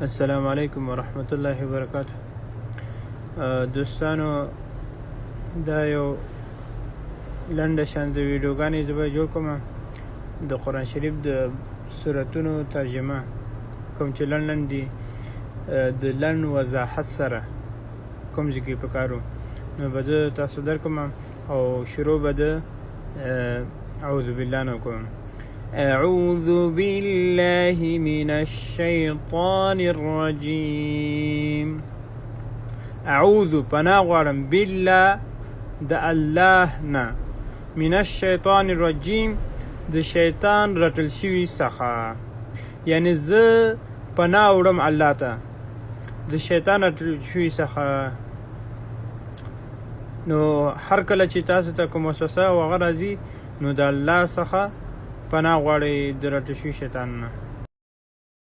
السلام علیکم ورحمت الله وبرکاته. دوستانو، دا یو لنډه شان د ویډیوګانې زه به جوړ کوم، د قرآن شریف د سورتونو ترجمه کوم چې لنډ لنډ دي، د لنډ وضاحت سره کوم ځای کې پکارو نو به زه تاسو درکوم، او شروع به د اعوذ بالله نه کوم. اعوذ بالله من الشیطان الرجیم. اعوذ پناه غواړم، بالله د الله نه، من الشیطان الرجیم د شیطان رټل شوي څخه. یعنی زه پناه وړم الله ته د شیطان رټل شوي څخه. نو هر کله چې تاسو ته کوم وسوسه او هغه راځي، نو د الله څخه پناه غواړئ د رټل شوي شیطان نه.